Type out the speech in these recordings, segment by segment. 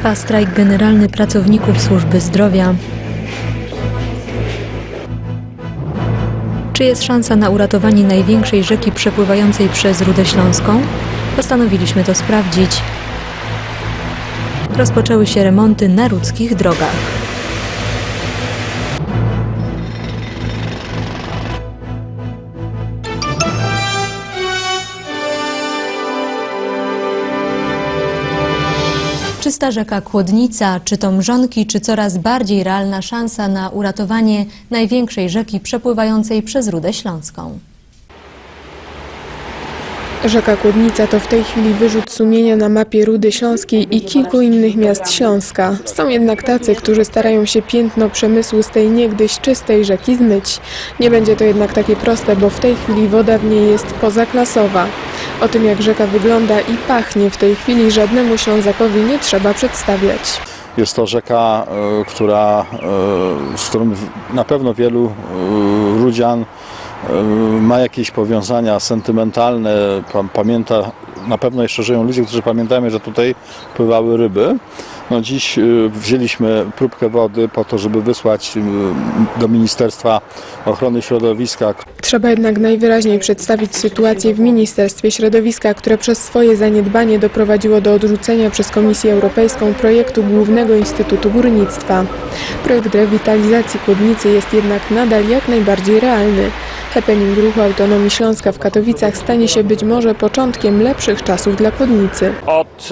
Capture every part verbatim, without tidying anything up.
Trwa strajk generalny pracowników służby zdrowia. Czy jest szansa na uratowanie największej rzeki przepływającej przez Rudę Śląską? Postanowiliśmy to sprawdzić. Rozpoczęły się remonty na rudzkich drogach. Czysta rzeka Kłodnica, czy to mrzonki, czy coraz bardziej realna szansa na uratowanie największej rzeki przepływającej przez Rudę Śląską? Rzeka Kłodnica to w tej chwili wyrzut sumienia na mapie Rudy Śląskiej i kilku innych miast Śląska. Są jednak tacy, którzy starają się piętno przemysłu z tej niegdyś czystej rzeki zmyć. Nie będzie to jednak takie proste, bo w tej chwili woda w niej jest pozaklasowa. O tym, jak rzeka wygląda i pachnie w tej chwili, żadnemu Ślązakowi nie trzeba przedstawiać. Jest to rzeka, e, która, e, z którą w-, na pewno wielu, e, Rudzian, e, ma jakieś powiązania sentymentalne. Pa-, pamięta, na pewno jeszcze żyją ludzie, którzy pamiętają, że tutaj pływały ryby. No, dziś, e, wzięliśmy próbkę wody po to, żeby wysłać, e, do Ministerstwa Ochrony Środowiska. Trzeba jednak najwyraźniej przedstawić sytuację w Ministerstwie Środowiska, które przez swoje zaniedbanie doprowadziło do odrzucenia przez Komisję Europejską projektu Głównego Instytutu Górnictwa. Projekt rewitalizacji Kłodnicy jest jednak nadal jak najbardziej realny. Happening ruchu Autonomii Śląska w Katowicach stanie się być może początkiem lepszych czasów dla Kłodnicy. Od,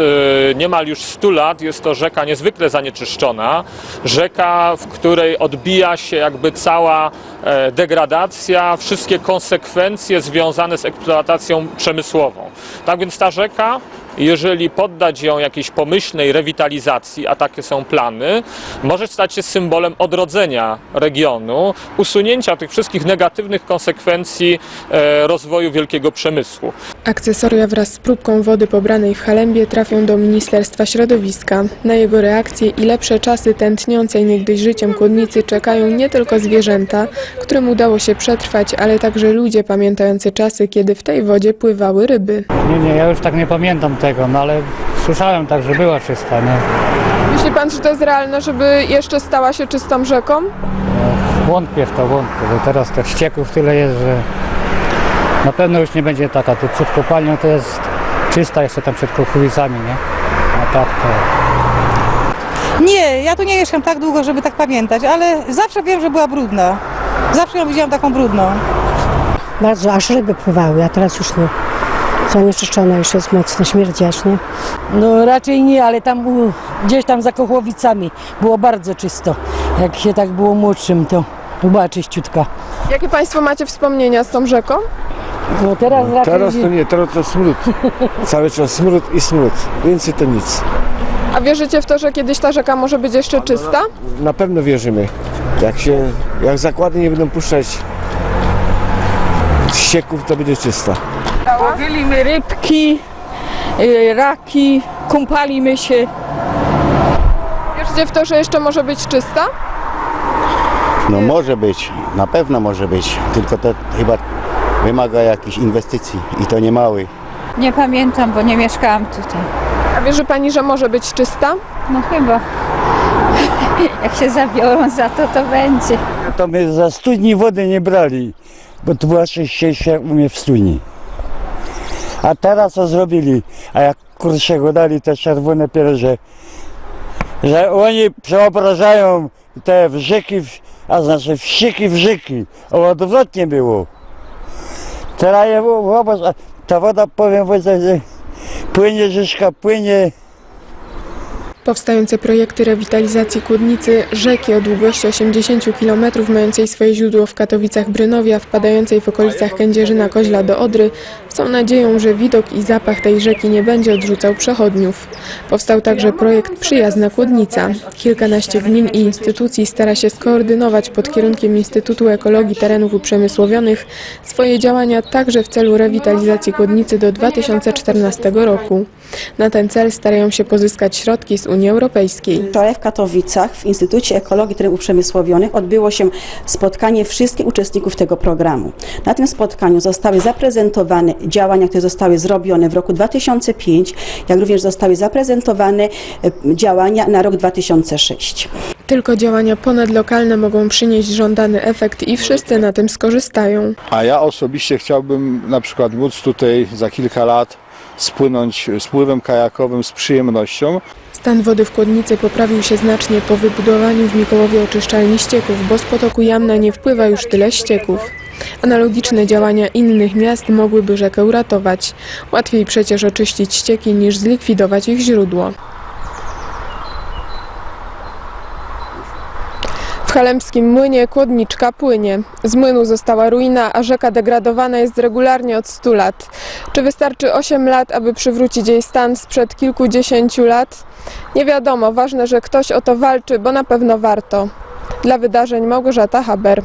e, niemal już stu lat jest to rzeka niezwykle zanieczyszczona, rzeka, w której odbija się jakby cała, e, degradacja, wszystkie konsekwencje związane z eksploatacją przemysłową. Tak więc ta rzeka, jeżeli poddać ją jakiejś pomyślnej rewitalizacji, a takie są plany, może stać się symbolem odrodzenia regionu, usunięcia tych wszystkich negatywnych konsekwencji, e, rozwoju wielkiego przemysłu. Akcesoria wraz z próbką wody pobranej w Halembie trafią do Ministerstwa Środowiska. Na jego reakcję i lepsze czasy tętniącej niegdyś życiem Kłodnicy czekają nie tylko zwierzęta, którym udało się przetrwać, ale także ludzie pamiętający czasy, kiedy w tej wodzie pływały ryby. Nie, nie, ja już tak nie pamiętam tego, no ale słyszałem tak, że była czysta, nie? Myśli pan, że to jest realne, żeby jeszcze stała się czystą rzeką? Wątpię w to, wątpię, bo teraz tych ścieków tyle jest, że na pewno już nie będzie taka. Tu przed kopalnią to jest czysta, jeszcze tam przed Kruchowicami, nie? A tak to Nie, ja tu nie mieszkam tak długo, żeby tak pamiętać, ale zawsze wiem, że była brudna. Zawsze ją widziałam taką brudną. Bardzo, aż ryby pływały, a teraz już nie. Zanieczyszczona już jest mocno, śmierdzi aż, nie? No raczej nie, ale tam u, gdzieś tam za Kochłowicami było bardzo czysto. Jak się tak było młodszym, to była czyściutka. Jakie państwo macie wspomnienia z tą rzeką? No teraz raczej Teraz to nie, teraz to smród. Cały czas smród i smród. Więcej to nic. A wierzycie w to, że kiedyś ta rzeka może być jeszcze czysta? Na pewno wierzymy. Jak się, jak zakłady nie będą puszczać ścieków, to będzie czysta. Łowili my rybki, y, raki, kąpali my się. Wierzycie w to, że jeszcze może być czysta? No może być, na pewno może być, tylko to chyba wymaga jakichś inwestycji i to nie małych. Nie pamiętam, bo nie mieszkałam tutaj. A wierzy pani, że może być czysta? No chyba. Jak się zabiorą za to, to będzie. To my ze studni wody nie brali, bo tu była czyściejsza u mnie w studni. A teraz co zrobili? A jak kurczego dali te czerwone pierze, że oni przeobrażają te w rzeki, w, a znaczy wścieki w rzeki. A odwrotnie było. Teraz je, zobacz, a ta woda, powiem, że płynie, rzeczka płynie. Powstające projekty rewitalizacji Kłodnicy, rzeki o długości osiemdziesięciu kilometrów, mającej swoje źródło w Katowicach Brynowie, a wpadającej w okolicach Kędzierzyna Koźla do Odry, są nadzieją, że widok i zapach tej rzeki nie będzie odrzucał przechodniów. Powstał także projekt Przyjazna Kłodnica. Kilkanaście gmin i instytucji stara się skoordynować pod kierunkiem Instytutu Ekologii Terenów Uprzemysłowionych swoje działania także w celu rewitalizacji Kłodnicy do dwa tysiące czternastego roku. Na ten cel starają się pozyskać środki z Unii Europejskiej. Wczoraj w Katowicach w Instytucie Ekologii Terenów Uprzemysłowionych odbyło się spotkanie wszystkich uczestników tego programu. Na tym spotkaniu zostały zaprezentowane działania, które zostały zrobione w roku dwa tysiące pięć, jak również zostały zaprezentowane e, działania na rok dwa tysiące sześć. Tylko działania ponadlokalne mogą przynieść żądany efekt i wszyscy na tym skorzystają. A ja osobiście chciałbym na przykład móc tutaj za kilka lat spłynąć z pływem kajakowym z przyjemnością. Stan wody w Kłodnicy poprawił się znacznie po wybudowaniu w Mikołowie oczyszczalni ścieków, bo z potoku Jamna nie wpływa już tyle ścieków. Analogiczne działania innych miast mogłyby rzekę uratować. Łatwiej przecież oczyścić ścieki niż zlikwidować ich źródło. W Halemskim Młynie Kłodniczka płynie. Z młynu została ruina, a rzeka degradowana jest regularnie od stu lat. Czy wystarczy osiem lat, aby przywrócić jej stan sprzed kilkudziesięciu lat? Nie wiadomo, ważne, że ktoś o to walczy, bo na pewno warto. Dla wydarzeń Małgorzata Haber.